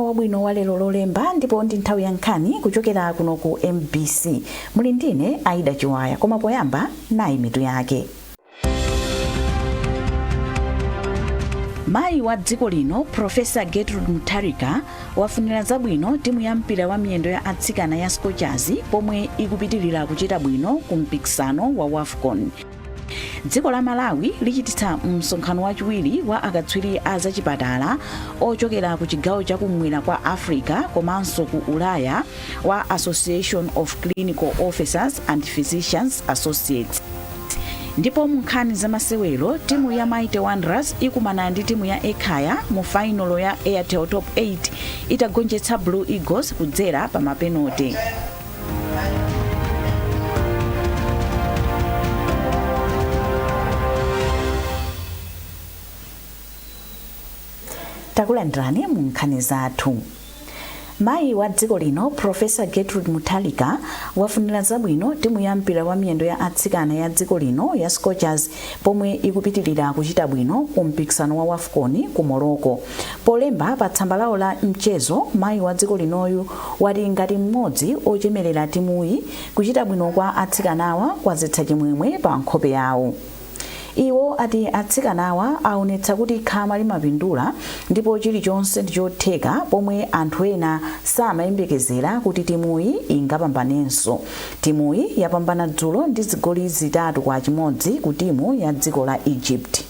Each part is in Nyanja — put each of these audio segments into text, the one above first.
Wabwino wa lero Lolemba, ndipo ndi nthawi ya nkhani kuchokera kuno ku MBC. Muli ndine Aida Chiwaya, koma poyamba nayi mitu yake. Mayi wa dziko lino Profesa Gertrude Mutharika wafunira zabwino timu ya mpira wa miyendo ya atsikana ya Scorchers pomwe ikupitirira kuchita bwino ku mpikisano wa WAFCON. Dziko la Malawi lichititsa msonkhano wachiwiri wa akatswiri a zachipatala ochokera ku chigawo chakumwera kwa Africa komanso ku Ulaya wa Association of Clinical Officers and Physicians Associates. Ndipo mu nkhani za masewero, timu ya Mighty Wanderers ikumana ndi timu ya Ekhaya mu fainolo ya Airtel Top 8 itagonjetsa Blue Eagles kudzera pa mapenote. Takulandirani mu nkhani zathu. Mayi wa dziko lino Profesa Gertrude Mutharika wafunira zabwino timu ya mpira wa miyendo ya atsikana ya dziko lino ya Scorchers pomwe ikupitirira kuchita bwino ku mpikisano wa WAFCON ku Morocco. Polemba pa tsamba lawo la mchezo, mayi wa dziko linoyu wati ngati mmodzi ochemerera timuyi, kuchita bwino kwa atsikanawa kwadzetsa chimwemwe pa nkhope yawo. Iwo ati atsikanawa aonetsa kuti khama limapindula ndipo chilichonse ndi chotheka pomwe anthu ena samayembekezera kuti timuyi ingapambanenso. Timuyi yapambana dzulo ndi zigoli 3-1 ku timu ya dziko la Egypt.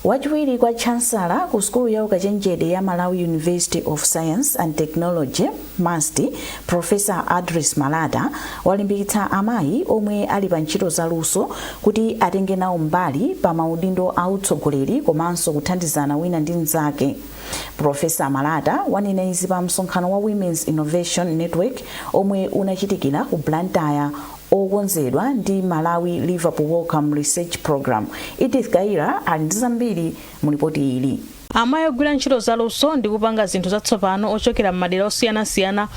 Wachiwiri kwa chansala ku sukulu ya ukachenjede ya Malawi University of Science and Technology, MUST, Professor Address Malata walimbikitsa amayi omwe ali pa ntchito zaluso kuti atenge nawo mbali pa maudindo a utsogoleri komanso kuthandizana wina ndi mnzake. Professor Malata wanena izi pa msonkhano wa Women's Innovation Network omwe unachitikira ku Blantyre, okonzedwa ndi Malawi Liverpool Wellcome Research Program. Edith Kaira ali ndi zambiri mu lipoti ili. Amayi ogwira ntchito zaluso ndi kupanga zinthu zatsopano ochokera m'madera osiyanasiyana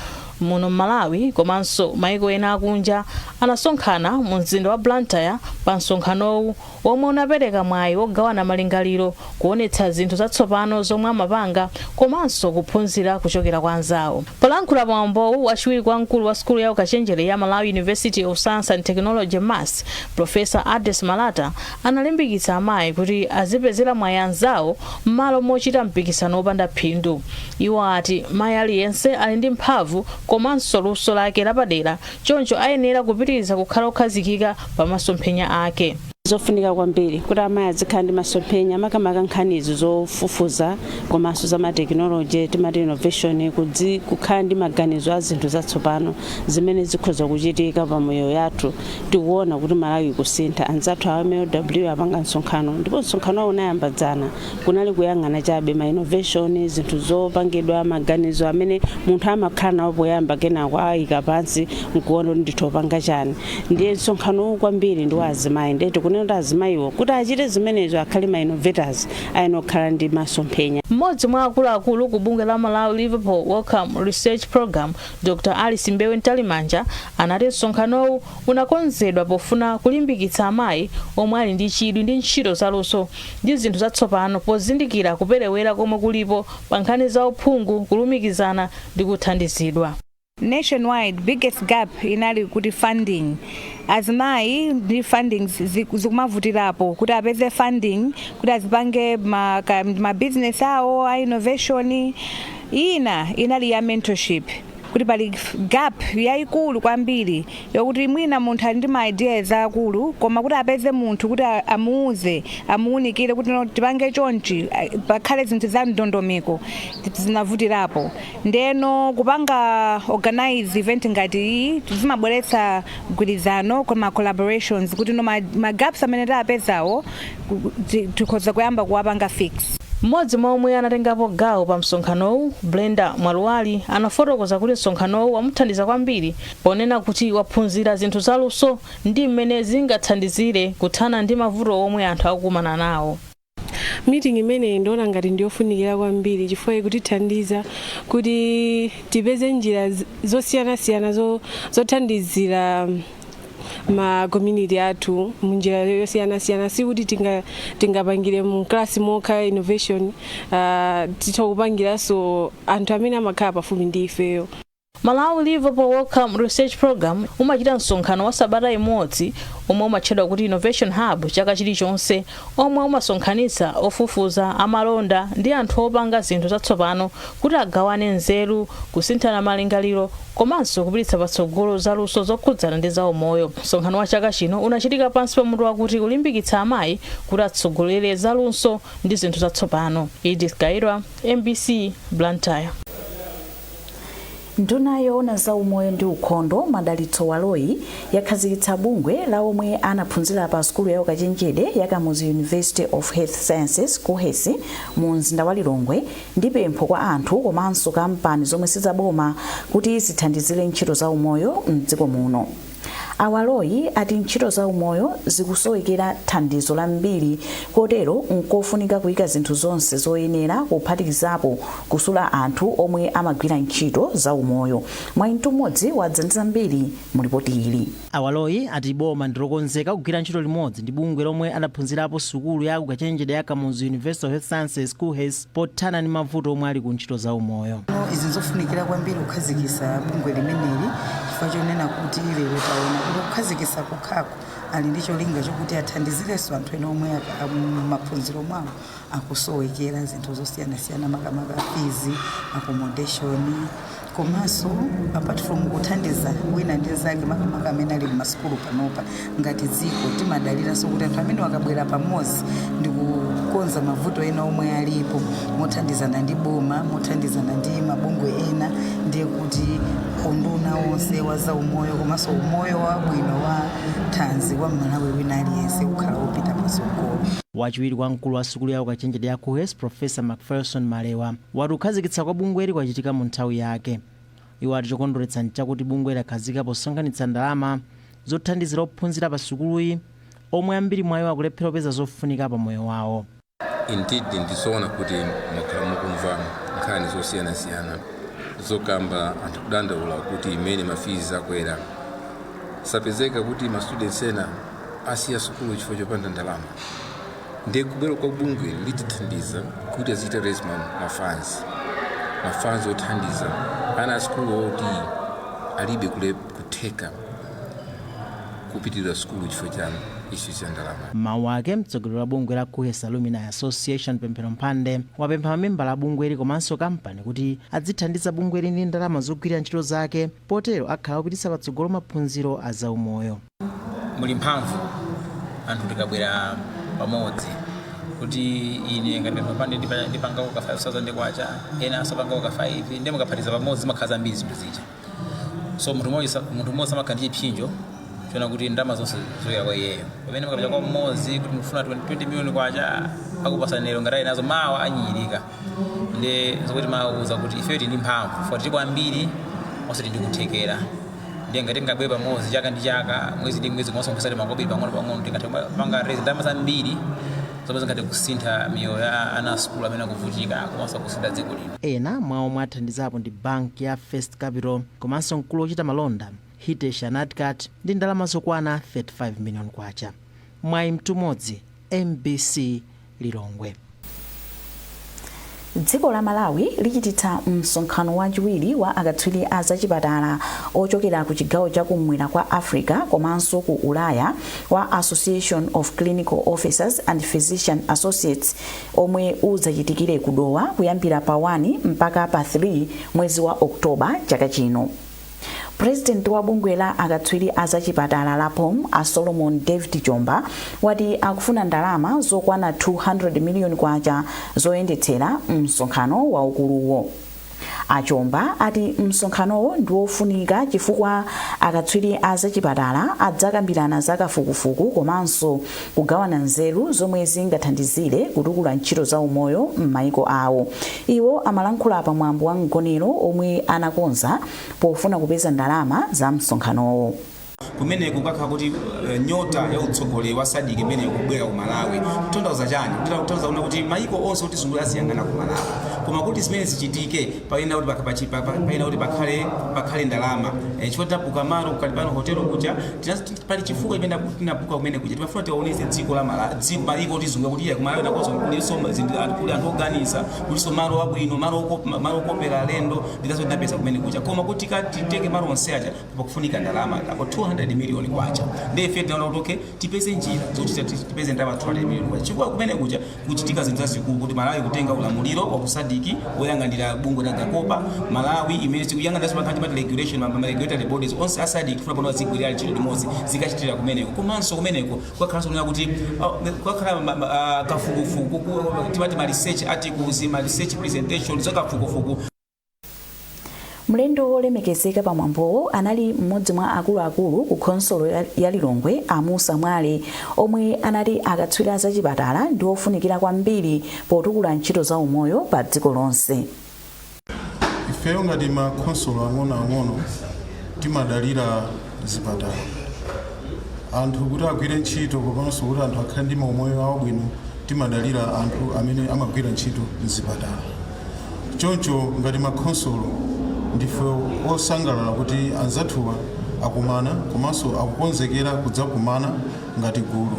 muno m'Malawi komanso maiko ena akunja anasonkhana mu mzinda wa Blantyre pa msonkhanowu womwe unapereka mwayi wogawana malingaliro, kuonetsa zinthu zatsopano zomwe amapanga komanso kuphunzira kuchokera kwa anzawo. Polankhula pa mwambowu, wachiwiri kwa mkulu wa sukulu ya ukachenjede ya Malawi University of Science and Technology, MUST, Professor Address Malata analimbikitsa amayi kuti azipezera mwayi anzawo m'malo mochita mpikisano wopanda phindu. Iwo ati mayi aliyense ali ndi mphamvu komanso luso lake lapadera, choncho ayenera kupitiriza kukhala okhazikika pa masomphenya ake. Zofunika kwambiri kuti amayi azikhala ndi masomphenya, makamaka nkhanizi zofufuza komanso za matekinoloji, timati innovation, kukhala ndi maganizo a zinthu zatsopano zimene zikhoza kuchitika pa moyo yathu. Tikuona kuti Malawi ikusintha. Anzathu a MLW apanga msonkhano, ndipo msonkhano unayamba dzana, kunali kuyang'ana chabe ma innovation, zinthu zopangidwa, maganizo amene munthu amakhala nawo poyamba, kenako ayika pansi nkuona kuti ndithu opanga chani. Ndiye msonkhano uwu kwambiri ndi wa azimayi, ndiye tikunena kuti azimayiwo kuti achite zimenezo, akhale ma innovators, ayenera kukhala ndi masomphenya. Mmodzi mwa akuluakulu ku bungwe la Malawi Liverpool Wellcome Research Program, Dr Alice Mbewe Mtalimanja, anati msonkhanowu unakonzedwa pofuna kulimbikitsa amayi omwe ali ndi chidwi ndi ntchito zaluso ndi zinthu zatsopano, pozindikira kuperewera komwe kulipo pa nkhani za uphungu, kulumikizana ndi kuthandizidwa. Nationwide, biggest gap inali kuti funding. Azimayi ndi funding zikumavutirapo kuti apeze funding kuti azipange ma business awo a innovation. Ina inali ya mentorship, kuti pali gap yayikulu kwambiri yokuti mwina munthu ali ndi ma ideas akulu, koma kuti apeze munthu kuti amuuze, amuunikire kuti no, tipange chonchi, pakhale zinthu za ndondomeko, zinavutirapo. Ndeno kupanga organize event ngati iyi zimabweretsa mgwirizano koma collaborations, kuti no ma gaps amene tapezawo tikhoza kuyamba kuwapanga fix. Mmodzi mwa omwe anatengapo gawo pa msonkhanowu, Brenda Mwaluwali, anafotokoza kuti msonkhanowu wamuthandiza kwambiri, ponena kuti waphunzira zinthu zaluso ndi mmene zingathandizire kuthana ndi mavuto omwe anthu akukumana nawo. Meeting imeneyi ndiona ngati ndiyofunikira kwambiri chifukwa ikutithandiza kuti tipeze njira zosiyanasiyana zothandizira Ma community athu munjira yosiyanasiyana, sikuti tingapangire mu class mokha innovation, titha kupangiranso anthu amene amakhala pafupi ndi ifeyo. Malawi Liverpool Wellcome Research Program umachita msonkhano wa sabata imodzi omwe umatchedwa kuti Innovation Hub chaka chilichonse, omwe umasonkhanitsa ofufuza, amalonda ndi anthu opanga zinthu zatsopano kuti agawane nzeru, kusinthana malingaliro komanso kupititsa patsogolo zaluso zokhudzana ndi zaumoyo. Msonkhano wa chaka chino unachitika pansi pa mutu wakuti kulimbikitsa amayi kuti atsogolere zaluso ndi zinthu zatsopano. Edith Kairwa, MBC, Blantyre. Nduna yoona za umoyo ndi ukhondo, Madalitso Baloyi, yakhazikitsa bungwe la omwe anaphunzira pa sukulu ya ukachenjede ya Kamuzu University of Health Sciences, KUHeS, mu mzinda wa Lilongwe, ndi pempho kwa anthu komanso kampani zomwe sizaboma kuti zithandizire ntchito za umoyo mdziko muno. A Baloyi ati ntchito za umoyo zikusowekera thandizo lambiri, kotero nkofunika kuyika zinthu zonse zoyenera, kuphatikizapo kusula anthu omwe amagwira ntchito za umoyo. Mwayintu mmodzi wadza ndi zambiri mu ripoti ili. A Baloyi ati boma ndilokonzeka kugwira ntchito limodzi ndi bungwe lomwe adaphunzirapo sukulu ya ukachenjede ya Kamuzu University of Health Sciences, KUHeS, pothana ndi mavuto omwe ali ku ntchito za umoyo. Izi nzofunikira kwambiri kukhazikisa bungwe limeneli, chifukwa chonena kuti lero taona kuti kukhazikisa kukhako ali ndi cholinga chokuti athandizirenso anthu ena omwe maphunziro mwawo akusowekera zinthu zosiyanasiyana, makamaka fees, accommodation, komanso apart from kuthandiza wina ndi nzake, makamaka amene ali mmasukulu panopa, ngati dziko timadaliranso kuti anthu amene wakabwera pamodzi ndi kukonza mavuto ena omwe alipo mothandizana ndi boma, mothandizana ndi mabungwe ena, ndiye kuti unduna wonse wa zaumoyo komanso umoyo wabwino wa thanzi wa Mmalawi wina aliyense kukhala wopita patsogolo. Wachiwiri kwa mkulu wa sukulu ya ukachenjede ya KUHeS, Professor Macpherson Malewa, wati kukhazikitsa kwa bungweli kwachitika mu nthawi yake. Iwo ati chokondweretsa nchakuti bungwe lakhazika posonkhanitsa ndalama zothandizira ophunzira pa sukuluyi, omwe ambiri mwa iwo akulephera kupeza zofunika pa moyo wawo. Indeed, ndizoona kuti mwakhala mukumva nkhani zosiyanasiyana zokamba anthu kudandaula kuti imene ma fees akwera, sapezeka kuti ma students ena asiya sukulu chifukwa chopanda ndalama. Ndiye kubwera kwa bungwe litithandiza kuti azichita raise ma funds othandiza ana a sukulu oti alibe kule kutheka kupitirira sukulu chifukwa cha issues ya ndalama. Mawu ake, mtsogoleri wa bungwe la KUHeS Alumni Association, Pemphero Mphande, wapempha mamembala a bungweli komanso kampani kuti adzithandiza bungweli ndi ndalama zogwirira ntchito zake, potero akhala kupititsa patsogolo maphunziro a zaumoyo. Muli mphamvu anthu tikabwera pamodzi, kuti ine ngati Pemphero Mphande ndipangako ka 5000 kwacha, ena asapangako ka 5, ndiye mukaphatiza pamodzi zimakhala zambiri zinthu zija. So munthu mmodzi amakhala ndi chipsinjo choona kuti ndalama zonse zoyera kwa iyeyo, pamene mukapita kwa mmodzi kuti mufuna 20 million kwacha, akupasani lero, ngati ali nazo, mawa anyinyirika. Ndi zokuti mawuza kuti ife tili ndi mphamvu fo tilipo ambiri, onse tili ndi kuthekera. Ndiye ngati tingabwere pamodzi chaka ndi chaka, mwezi ndi mwezi, komanso nkusati makobiri pang'ono pang'ono, tingathe kupanga raise ndalama zambiri zomwe zingathe kusintha miyoyo ya ana a sukulu amene akuvutika komanso kusintha dziko lino. Ena mwa omwe athandizapo ndi banki ya First Capital komanso mkulu wochita malonda Hitesh Anadkat ndi ndalama zokwana 35 million kwacha. Mwayi Mtumodzi, MBC, Lilongwe. Dziko la Malawi lichititsa msonkhano wachiwiri wa akatswiri a zachipatala ochokera ku chigawo chakumwera kwa Africa komanso ku Ulaya wa Association of Clinical Officers and Physician Associates, omwe udzachitikire ku Dowa kuyambira pa 1 mpaka pa 3 mwezi wa Oktoba chaka chino. Purezidenti wa bungwe la akatswiri a zachipatala la POM, a Solomon David Chomba, wati akufuna ndalama zokwana 200 miliyoni kwacha zoyendetsera msonkhano waukuluwo. Achomba ati msonkhanowo ndi wofunika chifukwa akatswiri a zachipatala adzakambirana za kafukufuku komanso kugawana nzeru zomwe zingathandizire kutukula ntchito za umoyo m'mayiko awo. Iwo amalankhula pamwambo wa mgonero omwe anakonza pofuna kupeza ndalama za msonkhanowo. Kumene kukakhala kuti nyota ya utsogoleri wa SADC imene ikubwera ku Malawi. Kutanthauza chani? Kutanthauza kuna kuti maiko onse otizungulira aziyang'ana ku Malawi. Koma kuti zimene zichitike, payenera kuti pakhale ndalama, chifukwa tinabuka malo ku Kalipano Hotel kuja. Pali chifukwa chimene tinabuka kumene kuja. Timafuna tiwaonese dziko la Mala, dziko, maiko otizunga, kuti iye kumalawi nakonso kulinso zinthu, anthu, kuli anthu oganiza, kulinso malo abwino, malo okopera alendo. Ndikazo tinapeza kumene kuja. Koma kuti titenge malo onse aja, pakufunika ndalama apo 200 million kwacha. Ndiye ife tinaona kuti okay, tipeze njira zoti tipeze ndalama 200 million kwacha, chifukwa kumene kuja kuchitika zinthu zazikulu, kuti Malawi kutenga ulamuliro wa ku SADC woyang'anira bungwe la GACOPA. Malawi imene tikuyang'anira pakati pa regulation, ma regulatory bodies onse a SADC, tifuna pano azigwirira ntchito limodzi, zikachitira kumeneko. Komanso kumeneko kukakhalanso kunena kuti kukakhala kafukufuku, timati ma research articles, ma research presentation, zakafukufuku. Mlendo wolemekezeka pamwambowo anali mmodzi mwa akuluakulu ku khonsolo ya Lilongwe, Amusa Mwale, omwe anati akatswiri a zachipatala ndi ofunikira kwambiri potukula ntchito za umoyo pa dziko lonse. Ifeyo ngati makhonsolo ang'onoang'ono timadalira zipatala, anthu kuti agwire ntchito, komanso kuti anthu akhale ndi maumoyo awo bwino, timadalira anthu amene amagwira ntchito mzipatala. Choncho ngati makhonsolo ndife osangalala kuti anzathuwa akumana komanso akukonzekera kudzakumana ngati gulu.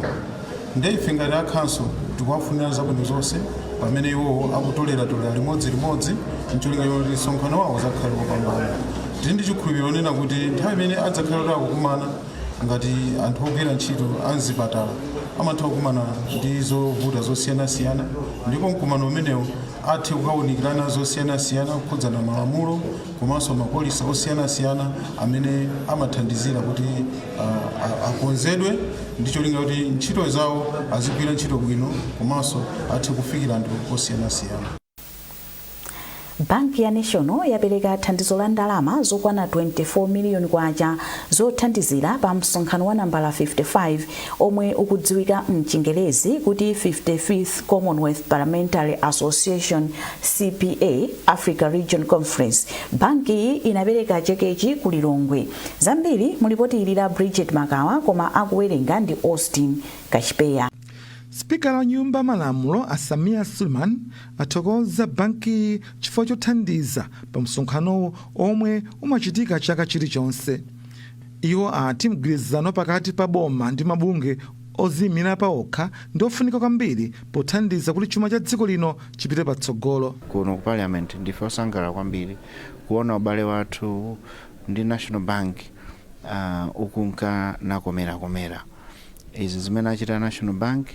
Nde ife ngati akhanso tikuwafunira zabwino zonse pamene iwowo akutoleratolera limodzilimodzi ncholinga choti msonkhano wawo uzakhale wopambana. Tili ndi chikhulupiriro nena kuti nthawi imene adzakhale kuti akukumana ngati anthu ogwira ntchito amzipatala, amatha kukumana ndi zovuta zosiyanasiyana, ndipo mkumano umenewu athe kukawunikirana zosiyanasiyana kukhudzana malamulo komanso ma policy osiyanasiyana amene amathandizira kuti akonzedwe ndi cholinga kuti ntchito zawo azigwira ntchito bwino komanso athe kufikira anthu osiyanasiyana. Banki ya National yapereka thandizo la ndalama zokwana 24 miliyoni kwacha zothandizira pa msonkhano wa nambala 55 omwe ukudziwika mchingerezi kuti 55th Commonwealth Parliamentary Association, CPA, Africa Region Conference. Banki iyi inapereka chekechi ku Lilongwe. Zambiri mulipoti ili la Bridget Makawa, koma akuwerenga ndi Austin Kachipeya. Spikala wa Nyumba Malamulo a Sameer Suleman athokoza bankiyi chifukwa chothandiza pa msonkhanowu omwe umachitika chaka chilichonse. Iwo ati mgwirizano pakati pa boma ndi mabungwe oziyimira paokha ndi ofunika kwambiri pothandiza kuti chuma cha dziko lino chipite patsogolo. Kuno ku Parliament ndife osangalala kwambiri kuona ubale wathu ndi National Bank ukunka nakomerakomera. Izi zimene achita National Bank,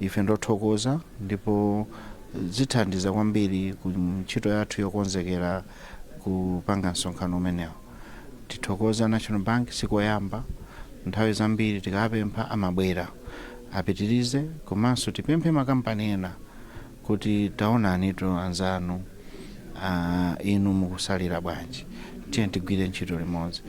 ife ndothokoza, ndipo zithandiza kwambiri ku ntchito yathu yokonzekera kupanga msonkhano umenewo. Tithokoza National Bank, sikoyamba, nthawi zambiri tikapempha amabwera. Apitirize, komanso tipemphe makampani ena kuti taonanitu anzanu, inu mukusalira bwanji? Tiye tigwire ntchito limodzi.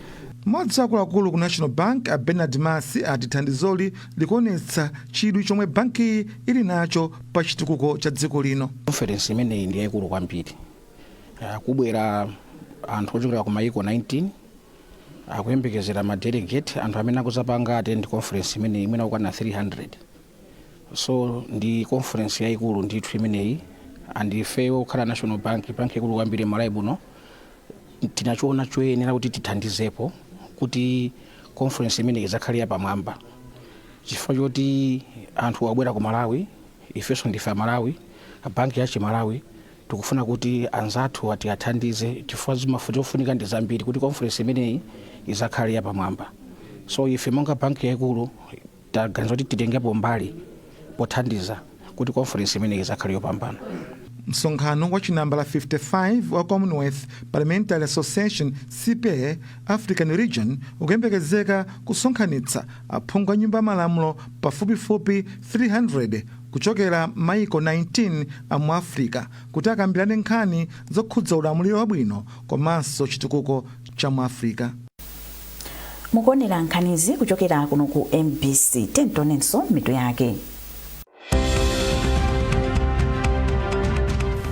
Mmodzi wa akuluakulu ku National Bank, a Bernard Masi, ati thandizoli likuonetsa chidwi chomwe bankiyi ili nacho pa chitukuko cha dziko lino. Conference imeneyi ndi yayikulu kwambiri. Kubwera anthu ochokera ku mayiko 19. Akuyembekezera ma delegate, anthu amene akuzapanga attend conference imeneyi, imene akukwana 300. So ndi conference yayikulu ndithu imeneyi, and ifeyo kukhala National Bank, bank ikulu kwambiri m'Malawi muno, tinachiona choyenera kuti tithandizepo kuti conference imeneyi izakhale yapamwamba, chifukwa choti anthu abwera ku Malawi, ifenso ndife Amalawi, banki ya Chimalawi. Tikufuna kuti anzathu atiathandize chifukwa zofunika ndi zambiri kuti conference imeneyi izakhale yapamwamba. So ife monga banki yayikulu taganiza kuti titengepo mbali pothandiza kuti conference imeneyi izakhale yopambana. Msonkhano wa chinambala 55 wa Commonwealth Parliamentary Association, CPA, African Region ukuyembekezeka kusonkhanitsa aphungu a Nyumba ya Malamulo pafupifupi 300 kuchokera maiko 19 a mu Africa kuti akambirane nkhani zokhudza ulamuliro wabwino komanso chitukuko cha mu Africa. Mukuonera nkhanizi kuchokera kuno ku MBC. Tentonenso mitu yake.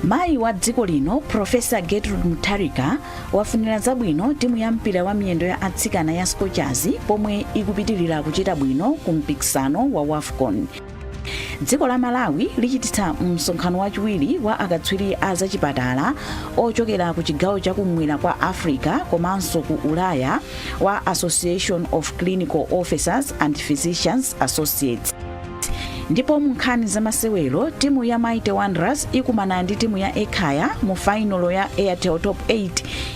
Mayi wa dziko lino, Profesa Gertrude Mutharika, wafunira zabwino timu ya mpira wa miyendo ya atsikana ya Scorchers pomwe ikupitirira kuchita bwino ku mpikisano wa WAFCON. Dziko la Malawi lichititsa msonkhano wachiwiri wa akatswiri a zachipatala ochokera ku chigawo chakumwera kwa Africa komanso ku Ulaya wa Association of Clinical Officers and Physicians Associates. Ndipo mu nkhani zamasewero, timu ya Mighty Wanderers ikumana ndi timu ya Ekhaya mu fainolo ya Airtel Top 8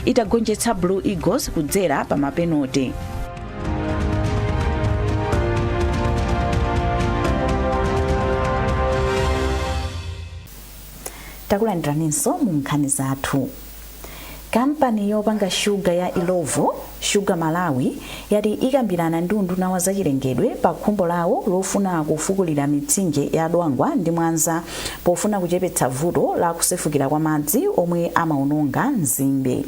itagonjetsa Blue Eagles kudzera pa mapenote. Takulandiraninso mu nkhani zathu. Kampani yopanga shuga ya Illovo Sugar Malawi yati ikambirana ndi unduna wa zachilengedwe pa khumbo lawo lofuna kufukulira mitsinje ya Dwangwa ndi Mwanza pofuna kuchepetsa vuto la kusefukira kwa madzi omwe amaononga nzimbe.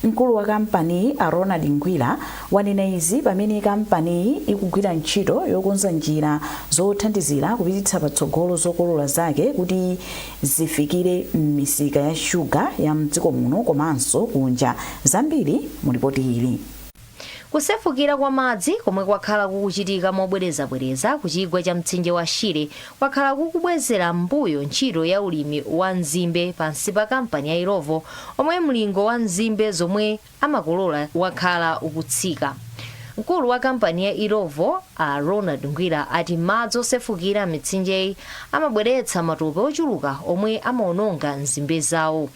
Mkulu wa kampaniyi a Ronald Ngwira wanena izi pamene kampaniyi ikugwira ntchito yokonza njira zothandizira kupititsa patsogolo zokolola zake kuti zifikire m'misika ya shuga ya mdziko muno komanso kunja. Zambiri mu lipoti ili. Kusefukira kwa madzi komwe kwakhala kukuchitika mobwerezabwereza ku chigwa cha mtsinje wa Shire kwakhala kukubwezera m'mbuyo ntchito ya ulimi wa nzimbe pansi pa kampani ya Illovo, omwe mlingo wa nzimbe zomwe amakolola wakhala ukutsika. Mkulu wa kampani ya Illovo a Ronald Ngwira ati madzi osefukira m'mitsinjeyi amabweretsa matope ochuluka omwe amaononga nzimbe zawo.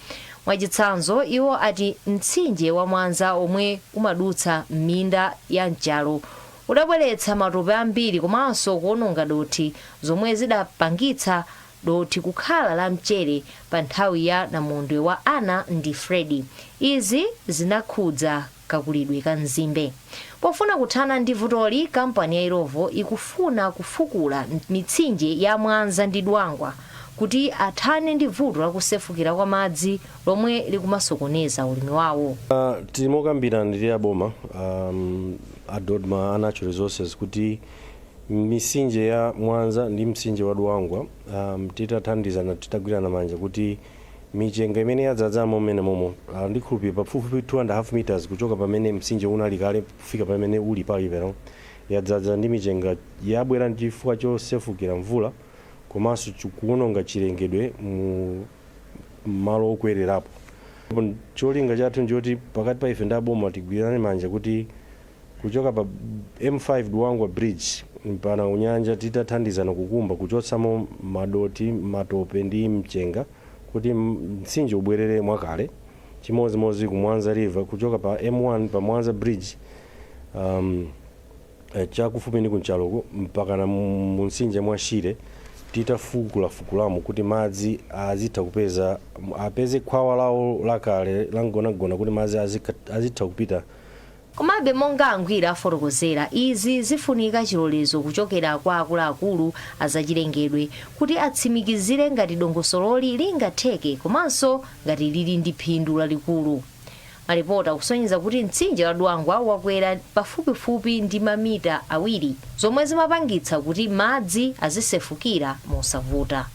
Mwachitsanzo, iwo ati mtsinje wa Mwanza omwe umadutsa m'minda ya Nchalo udabweretsa matope ambiri komanso kuononga dothi, zomwe zidapangitsa dothi kukhala la mchere pa nthawi ya namondwe wa Ana ndi Freddy. Izi zinakhudza kakulidwe ka nzimbe. Pofuna kuthana ndi vutoli, kampani ya Illovo ikufuna kufukula mitsinje ya Mwanza ndi Dwangwa kuti athane ndi vuto la kusefukira kwa madzi lomwe likumasokoneza ulimi wawo. Tili mokambirana ndi aboma, a DoDMA, a Natural Resources, kuti misinje ya Mwanza ndi mtsinje wa Dwangwa, titathandizana, titagwirana manja kuti michenga imene yadzadzamo mmene momo, ndikhulupirira pafupifupi 2.5 meters kuchoka pamene mtsinje unali kale kufika pamene uli pali pano, yadzadza ndi michenga yabwera chifukwa chosefukira mvula komanso kuwononga chilengedwe mu malo okwererapo. Cholinga chathu njoti pakati pa ife ndi aboma tigwirane manja kuti kuchoka pa M5 Dwangwa Bridge mpaka kunyanja, titathandizana kukumba, kuchotsamo madoti, matope ndi mchenga kuti mtsinje ubwerere mwakale. Chimodzimodzi ku Mwanza River, kuchoka pa M1 pa Mwanza Bridge chakufupi ndi kunchaloko mpaka mu mtsinje mwa Shire, titafukulafukulamo kuti madzi azitha kupeza, apeze khwawa lawo lakale langonagona kuti madzi azitha kupita. Komabe, monga a Ngwira afotokozera, izi zifunika chilolezo kuchokera kwa akuluakulu azachilengedwe kuti atsimikizire ngati dongosololi lingatheke komanso ngati lili ndi phindu lalikulu. Malipoti akusonyeza kuti mtsinje wa Dwangwa wakwera pafupifupi ndi mamita 2, zomwe zimapangitsa kuti madzi azisefukira mosavuta.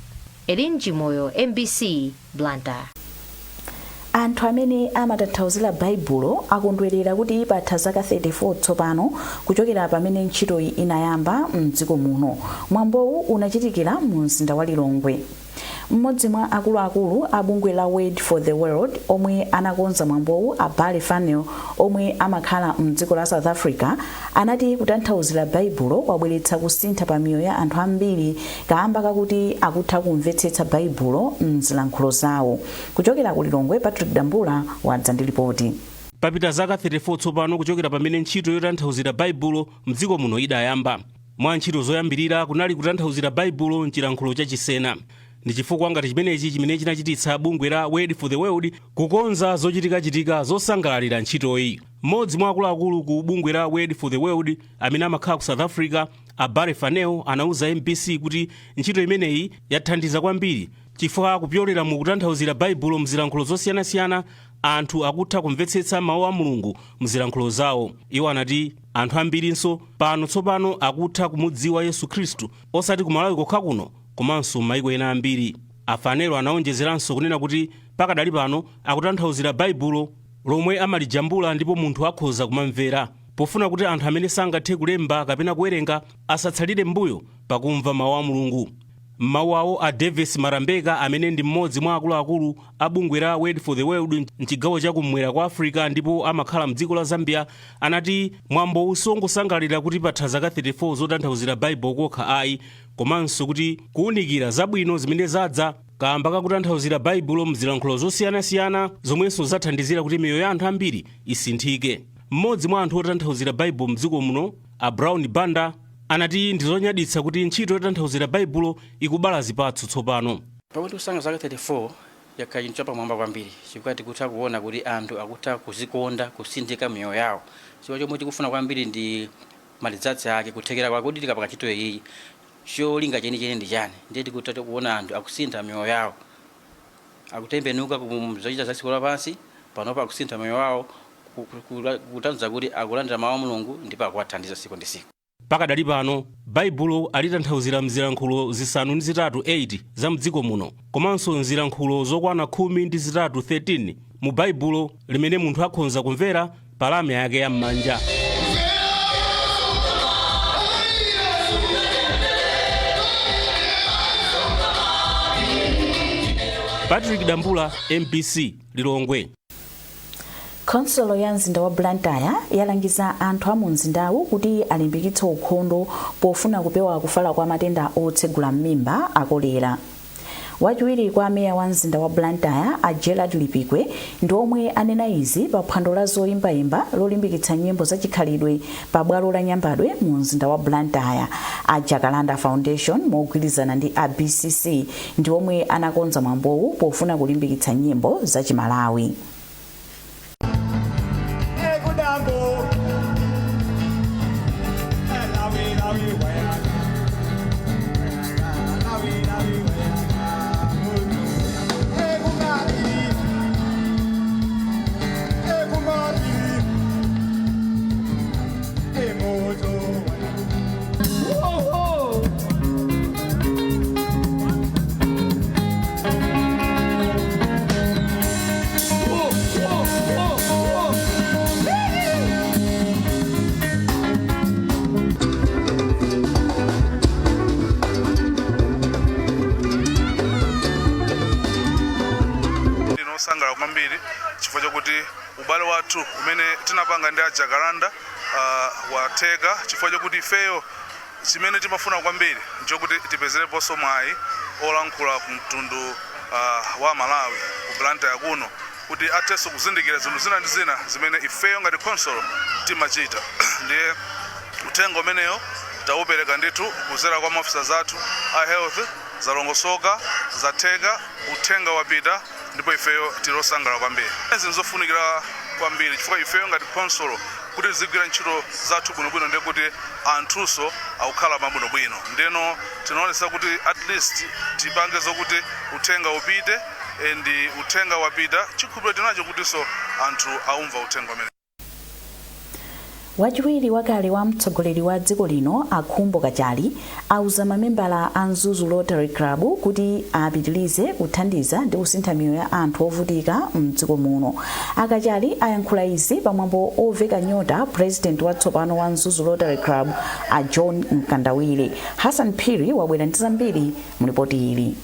Elin Chimoyo, MBC, Blantyre. Anthu amene amatanthauzira Baibulo akondwerera kuti patha zaka 34 tsopano kuchokera pamene ntchitoyi inayamba mdziko muno. Mwambowu unachitikira mu mzinda wa Lilongwe. Mmodzi mwa akuluakulu a bungwe la Word for the World omwe anakonza mwambowu, a Barry Funnell, omwe amakhala mdziko la South Africa, anati kutanthauzira Baibulo kwabweretsa kusintha pa miyoyo ya anthu ambiri kamba kakuti akutha kumvetsetsa Baibulo mzilankhulo zawo. Kuchokera ku Lilongwe, Patrick Dambula wadza ndi ripoti. Papita zaka 34 tsopano kuchokera pamene ntchito yotanthauzira Baibulo mdziko muno idayamba. Mwa ntchito zoyambirira kunali kutanthauzira Baibulo mchilankhulo chachisena. Ndi chifukwa ngati chimenechi chimene chinachititsa bungwe la Word for the World kukonza zochitikachitika zosangalalira ntchitoyi. Mmodzi mwa akuluakulu ku bungwe la Word for the World amene amakhala ku South Africa, a Barry Funnell, anauza MBC kuti ntchito imeneyi yathandiza kwambiri chifukwa kupyolera mu kutanthauzira Baibulo mzilankhulo zosiyanasiyana, anthu akutha kumvetsetsa mawu a Mulungu mzilankhulo zawo. Iwo anati anthu ambirinso pano tsopano akutha kumudziwa Yesu Khristu, osati ku Malawi kokha kuno komanso m'mayiko ena ambiri. A Funnell anaonjezeranso kunena kuti pakadali pano akutanthauzira Baibulo lomwe amalijambula ndipo munthu akhoza kumamvera, pofuna kuti anthu amene sangathe kulemba kapena kuwerenga asatsalire m'mbuyo pakumva mawu a Mulungu. M'mawu awo, a Davis Marambeka, amene ndi mmodzi mwa akuluakulu a bungwe la Word for the World mchigawo chakummwera kwa Africa ndipo amakhala mdziko la Zambia, anati mwambo usongosangalira kuti patha zaka 34 zotanthauzira Baibulo kokha ayi, komanso kuti kuwunikira zabwino zimene zadza kamba kakutanthauzira Baibulo mzilankhulo zosiyanasiyana, zomwenso zathandizira kuti miyoyo ya anthu ambiri isinthike. Mmodzi mwa anthu otanthauzira Baibulo mdziko muno, a Brown Banda, anati ndizonyaditsa kuti ntchito yotanthauzira Baibulo ikubala zipatso tsopano. Pamene tikusanga zaka 34, yakhala chinthu chapamwamba kwambiri, chifukwa tikutha kuona kuti anthu akutha kuzikonda, kusinthika miyoyo yawo, chifukwa chomwe tikufuna kwambiri ndi ma results ake, kuthekera kwake kuti tikapanga ntchito iyi, cholinga chenicheni ndi chani. Ndiye tikutha kuona anthu akusintha miyoyo yawo, akutembenuka ku zochita za dziko lapansi, panopo akusintha miyoyo yawo, kutanthauza kuti akulandira mawu a Mulungu ndipo akuwathandiza tsiku ndi tsiku. Pakadali pano Baibulo alitanthauzira mzilankhulo 8 8 za mdziko muno, komanso mzilankhulo zokwana 13 13 mu Baibulo limene munthu akhonza kumvera pa lamya yake ya m'manja. Patrick Dambula, MBC, Lilongwe. Khonsolo ya mzinda wa Blantyre yalangiza anthu a mu mzindawu kuti alimbikitse ukhondo pofuna kupewa kufala kwa matenda otsegula m'mimba a kolera. Wachiwiri kwa meya wa mzinda wa Blantyre, a Gerald Lipikwe, ndi omwe anena izi pa phwando la zoyimbayimba lolimbikitsa nyimbo zachikhalidwe pa bwalo la Nyambadwe mu mzinda wa Blantyre. A Jacaranda Foundation mogwirizana ndi a BCC ndi omwe anakonza mwambowu pofuna kulimbikitsa nyimbo zachimalawi. Ndine osangalala kwambiri chifukwa chakuti ubale wathu umene tinapanga ndi a Jacaranda watheka, chifukwa chakuti ifeyo chimene timafuna kwambiri nchokuti tipezereponso mwayi olankhula ku mtundu wa Malawi ku Blantyre kuno, kuti athenso kuzindikira zinthu zina ndi zina zimene ifeyo ngati khonsolo timachita. Ndiye uthenga umeneyo tawupereka ndithu kuzera kwa maofisa athu a health. Zalongosoka, zatheka, uthenga wapita, ndipo ifeyo tili osangalala kwambiri. Izi nzofunikira kwambiri chifukwa ifeyo ngati khonsolo kuti tizigwira ntchito zathu bwinobwino, ndiye kuti anthunso akukhala mabwinobwino. Ndeno tinaonesa kuti at least tipange zokuti uthenga upite, and uthenga wapita. Chikhulupiriro tinacho kutinso anthu aumva uthenga umene. Wachiwiri wakale wa mtsogoleri wa dziko lino, a Khumbo Kachali, auza mamembala a Mzuzu Rotary Club kuti apitirize kuthandiza ndi kusintha miyoyo ya anthu ovutika mdziko muno. A Kachali ayankhula izi pamwambo oveka nyota president watsopano wa Mzuzu Rotary Club, a John Mkandawire. Hassan Phiri wabwera ndi zambiri mu ripoti ili.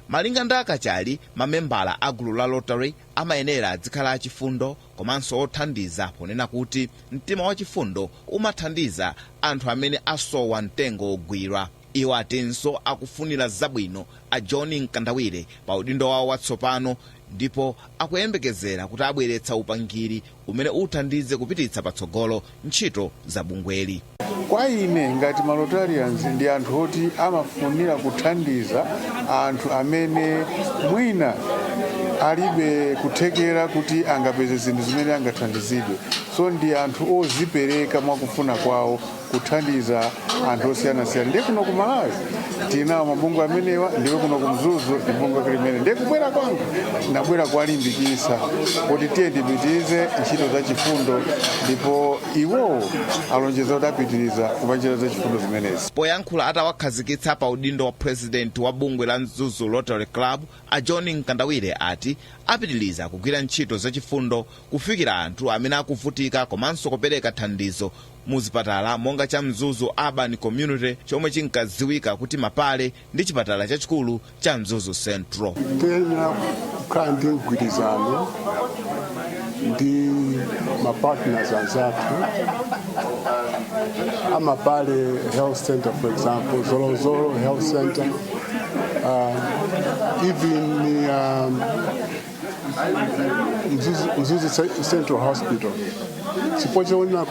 Malinga ndi a Kachali, mamembala a gulu la Rotary amayenera adzikhala achifundo komanso othandiza, ponena kuti mtima wachifundo umathandiza anthu amene asowa mtengo wogwira. Iwo atinso akufunira zabwino a John Mkandawire pa udindo wawo watsopano, ndipo akuyembekezera kuti abweretsa upangiri umene uthandize kupititsa patsogolo ntchito za bungweli. Kwa ine ngati ma Rotarians ndi anthu oti amafunira kuthandiza anthu amene mwina alibe kuthekera kuti angapeze zinthu zimene angathandizidwe. So ndi anthu ozipereka mwakufuna kwawo kuthandiza anthu osiyanasiyana. Ndiye kuno ku Malawi tinawo mabungwe amenewa, ndipo kuno ku Mzuzu ndi bungwe limene. Ndiye kubwera kwanga, ndabwera kuwalimbikitsa kuti tiye tipitirize ntchito za chifundo, ndipo iwowo alonjeza kuti apitiriza kupa ntchito za chifundo zimenezi. Poyankhula atawakhazikitsa pa udindo wa president wa bungwe la Mzuzu Rotary Club, a John Mkandawire ati Apitiliza kugwira ntchito zachifundo kufikira anthu amene akuvutika komanso kupereka thandizo muzipatala monga cha Mzuzu Urban Community, chomwe chinkadziwika kuti Mapale, ndi chipatala chachikulu cha Mzuzu Central. Tiyenera kukhala ndi mgwirizano ndi mapartners anzathu, aMapale Health Center for example, Zolozolo Health Center, even Mzuzu Central Hospital, chifukwa chonena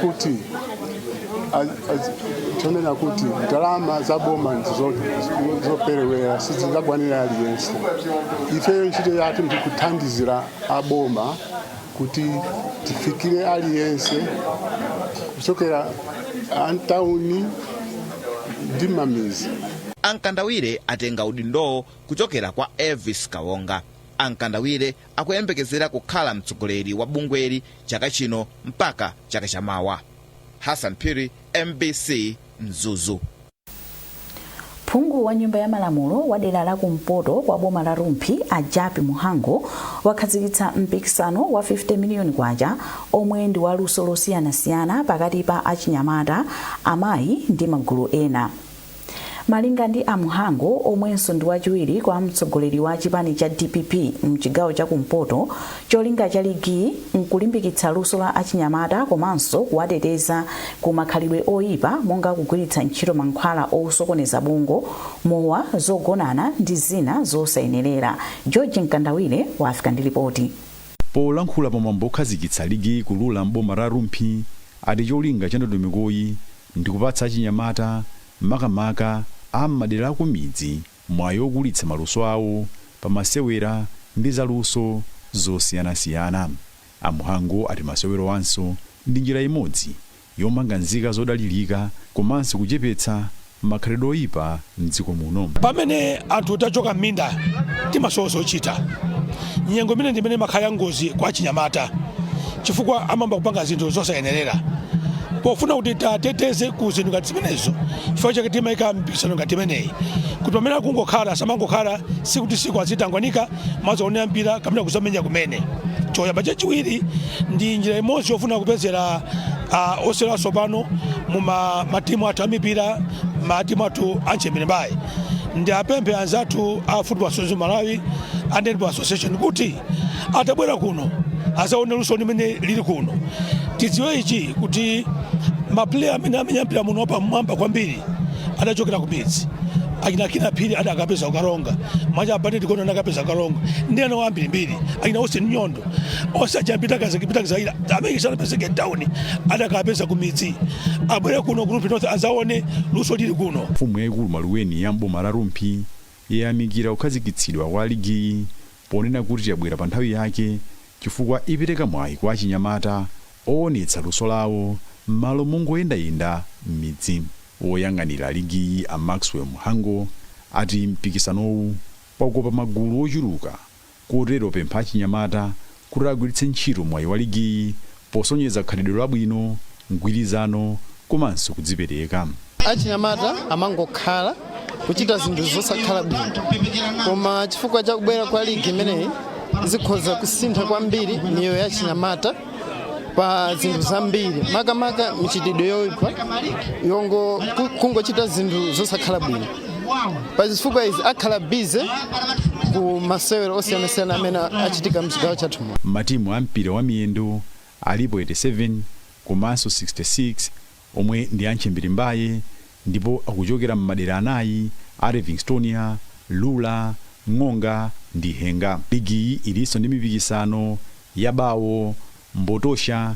kuti ndalama za boma ndizoperewera, sizingakwanira aliyense. Ifeyo ntchito yathu ndikuthandizira aboma kuti tifikire aliyense kuchokera antawuni ndi mamizi. Ankandawire atenga udindowo kuchokera kwa Elvis Kawonga. Ankandawire akuyembekezera kukhala mtsogoleri wa bungweli chaka chino mpaka chaka chamawa. Hassan Phiri, MBC, Mzuzu. Phungu wa Nyumba ya Malamulo wa dera la kumpoto kwa boma la Rumphi, a Jappie Mhango, wakhazikitsa mpikisano wa 50 miliyoni kwacha omwe ndi waluso losiyanasiyana pakati pa achinyamata, amayi ndi magulu ena. Malinga ndi a Mhango, omwenso ndi wachiwiri kwa mtsogoleri wa chipani cha DPP mchigawo chakumpoto, cholinga cha ligiyi nkulimbikitsa luso la achinyamata komanso kuwateteza ku makhalidwe oyipa monga kugwiritsa ntchito mankhwala osokoneza bongo, mowa, zogonana ndi zina zosayenerera. George Mkandawire wafika ndi ripoti. Polankhula pamwambo okhazikitsa ligi kulula mboma la Rumphi, ati cholinga cha ndondomekoyi ndi kupatsa achinyamata, makamaka a m'madera akumidzi, mwayi okulitsa maluso awo pamasewera ndi zaluso zosiyanasiyana. Amuhango ati masewero anso ndi njira imodzi yomanga nzika zodalirika komanso kuchepetsa makhalidwe oyipa mdziko muno. Pamene anthu tachoka m'minda, timasowa zochita. Nyengo imene ndimene imakhala ya ngozi kwa achinyamata, chifukwa amayamba kupanga zinthu zosayenerera. Pofuna kuti tateteze ku zinthu ngati zimenezo, chifukwa chake timayika mpikisano ngati imeneyi, kuti pamene akungokhala, samangokhala siku ndi siku, azitangwanika mazaonera mpira kapena kuzamenya kumene. Choyamba. Chachiwiri, ndi njira imodzi yofuna kupezera osewera atsopano mu matimu athu amipira, matimu athu anchembere. Ndi apemphe anzathu a Football Association Malawi and Netball Association kuti atabwera kuno azaone luso limene lili kuno. Tidziwe ichi, kuti maplayer amene amenya mpira muno pamwamba kwambiri adachokera ku midzi. Akina Kina Phiri adakapeza kuKaronga, mwacha Apaneti Kono adakapeza kuKaronga, ndi ana ambirimbiri, akina Austin Nyondo, onse achapita Kazaira amene sanapezeke town, adakapeza ku midzi. Abwere kuno ku Rumphi North azaone luso lili kuno. Mfumu yayikulu Maluweni ya mboma la Rumphi yayamikira kukhazikitsidwa kwa ligiyi, ponena kuti yabwera pa nthawi yake chifukwa ipereka mwayi kwa achinyamata owonetsa luso lawo m'malo mongoyendayenda m'midzi. Woyang'anira ligiyi, a Maxwell Mhango, ati mpikisanowu wakopa magulu ochuluka, kotero pempha achinyamata kuti agwiritse ntchito mwayi wa ligiyi posonyeza khalidwe labwino, mgwirizano komanso kudzipereka. Achinyamata amangokhala kuchita zinthu zosakhala bwino, koma chifukwa cha kubwera kwa ligi imeneyi zikhoza kusintha kwambiri miyoyo ya achinyamata pa zinthu zambiri, makamaka michitidwe yoyipa yongo kungochita zinthu zosakhala bwino. Pa zifukwa izi akhala busy ku masewero osiyanasiyana amene achitika mchigawo chathu muno. Matimu a mpira wa miyendo alipo 87 komanso 66 omwe ndi antchemberimbaye, ndipo akuchokera m'madera anayi a Livingstonia, Lula, Ng'onga ndi Henga. Ligiyi ilinso ndi mipikisano ya bawo, mbotosha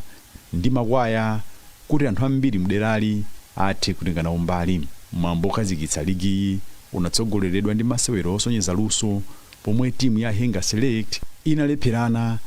ndi makwaya kuti anthu ambiri mderali athe kutenga nawo mbali. Mwambo okhazikitsa ligiyi unatsogoleredwa ndi masewero osonyeza luso, pomwe timu ya Henga Select inalepherana